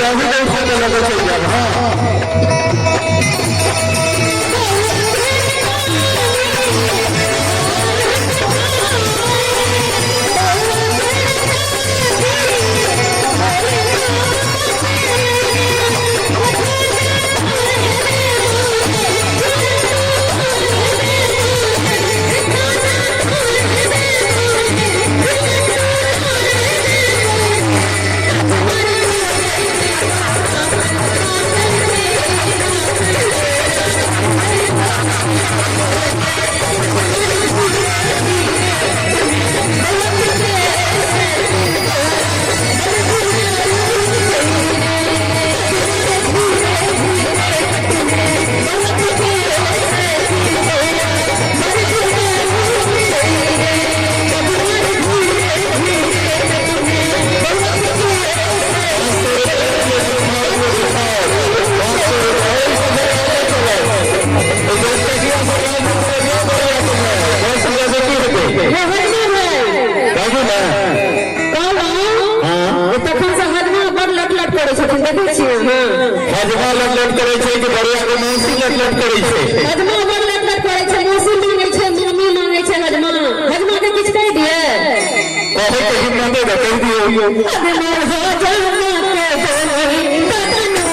अहूँ के उठा के लऽ कऽ चलि जायब। हँ। बाजू ने। कहलहुँ, तखन से हजमा बड़ लट लट करै छथिन, देखै छियै? हँ। हजमा लट लट करै छै कि बड़िया के मौसी लट लट करै छै? हजमा बड़ लट लट करै छै, मौसी मांगै छै, मामी मांगै छै। हजमा, हजमा के किछु कहि दियै? कहै के हिम्मत तऽ कहि दियौ। हजमा हजमा के बोली बदनो।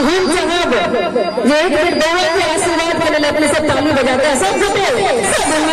हम चाहब जे एक बेर बौआ के आशीर्वाद के लेल अपने सब ताली बजाते हैं, सब गोटे, सब मिल।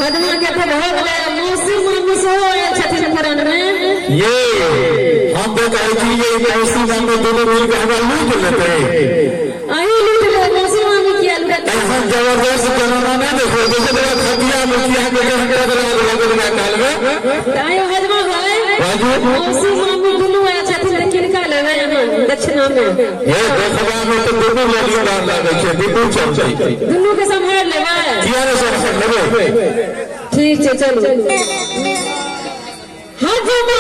हजमा के तऽ भऽ गेलै, मौसी मामी सेहो आयल छथिन मुड़न मे। ये हम तऽ कहै छी जे ई मौसी मामी दुनू मिल के हमरा लूटि लेतै। अहीं लूट ले, मौसी मामी किया लूटत? ऐसा जबरदस्त जमाना नहीं देखो, जैसे मेरा खटिया मुखिया के हम काल में। आयो हजमा भाई। बाजू। मौसी मामी दुनू आयल छथिन तऽ किनका लेबै अहाँ दक्षिणा मे? हे, देखबा में तऽ दुनू लड़ियो लागै छै, दुनू चलतै। दुनू के सम्हारि लेबै? किया ने सब लेबै। ठीक छै, चलू। हजमा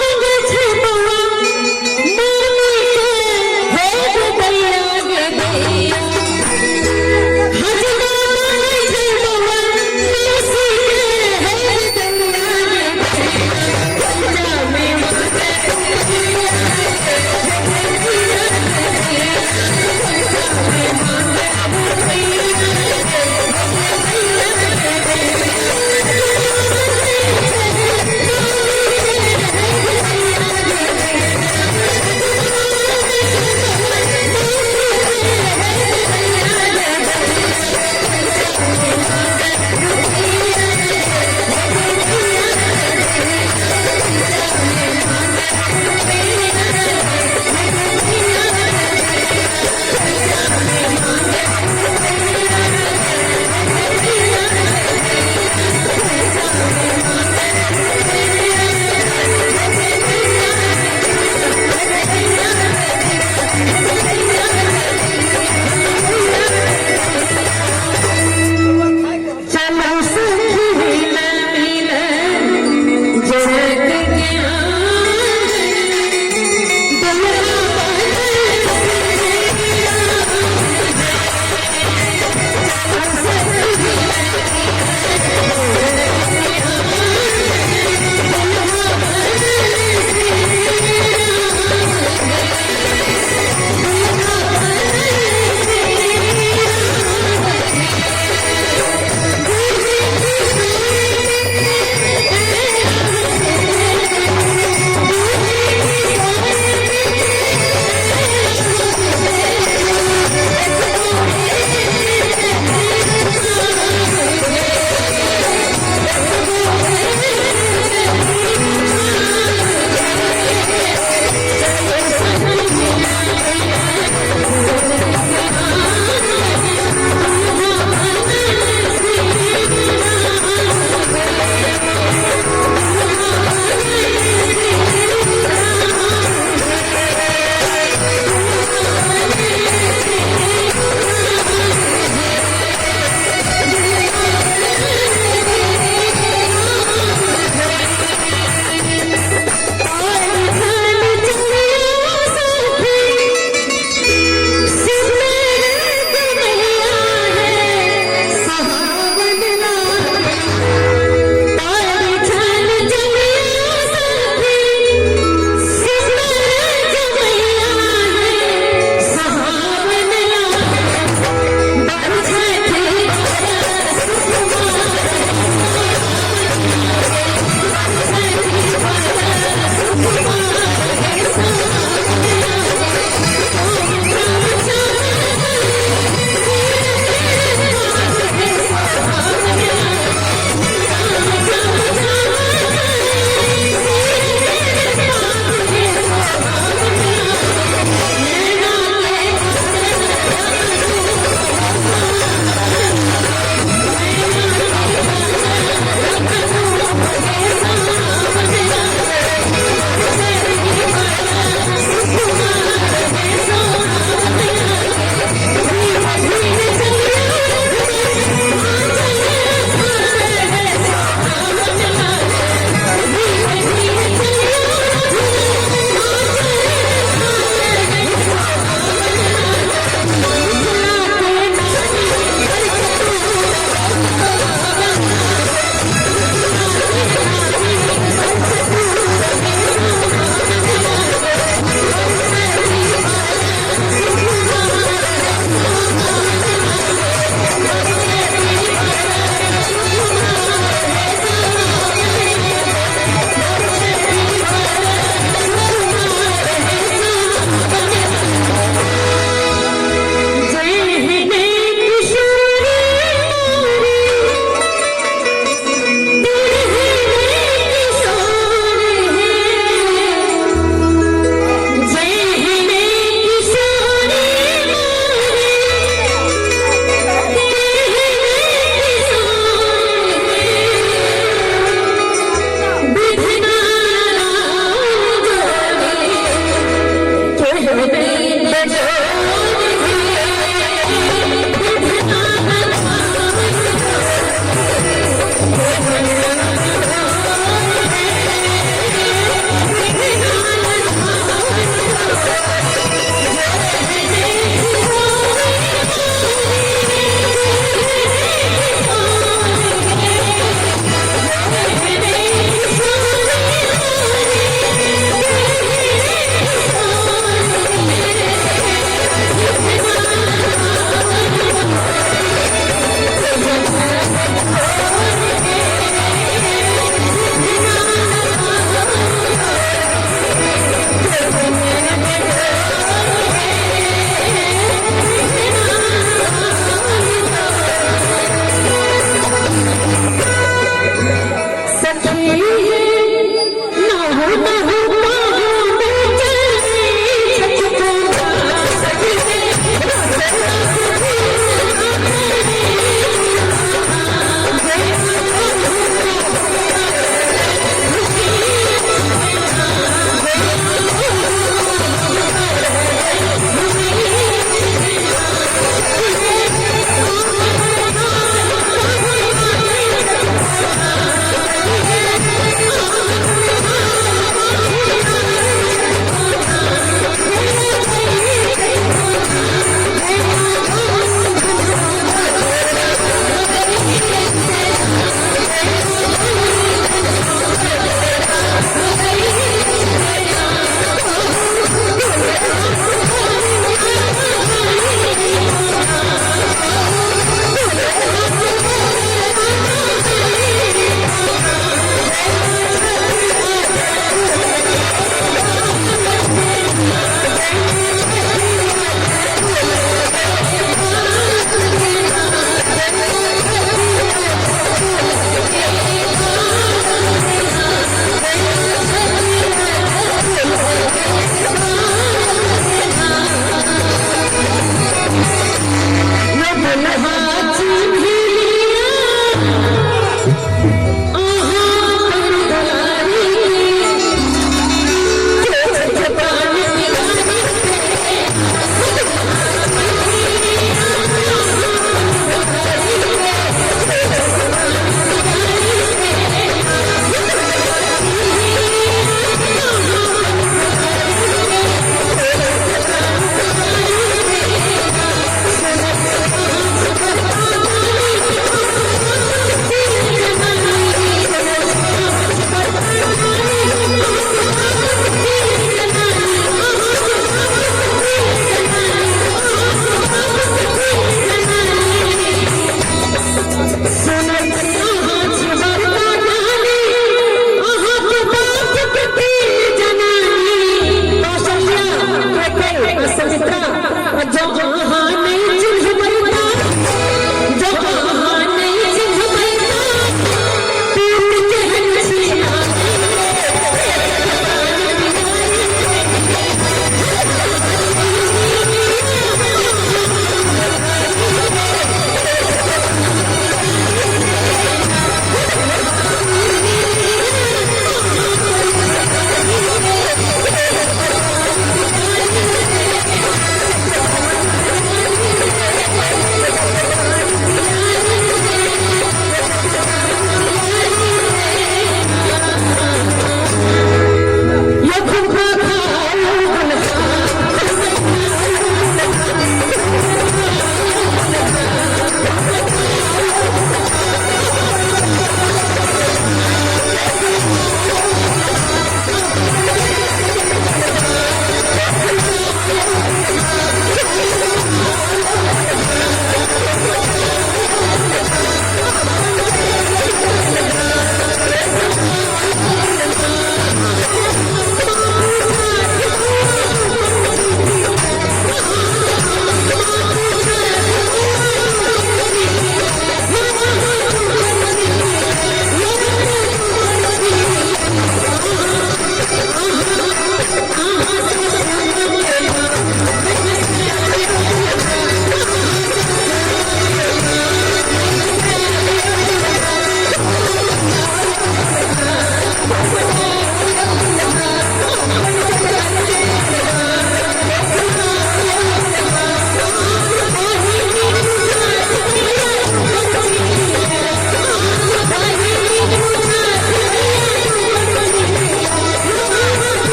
मांगै छै बौआ मामी के, हे गे दैया गे दैया। हजमा मांगै छै बौआ मौसी के, हे गे दैया गे दैया। जामे मांगै।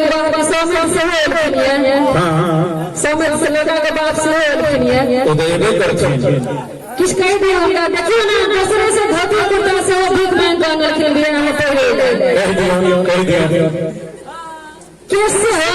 विवाह के समय सेहो एलखिन ये। हाँ। समय से लड़का के बाप सेहो एलखिन ये। ओ तऽ एबे करथिन। किछु कहि दियौ हुनका, देखियौ ने, दोसरे से धोती कुर्ता सेहो भीख मांगि कऽ अनलखिन बियाह मे पहिरै लेल। कहि दियौ, कहि दियौ। किस हो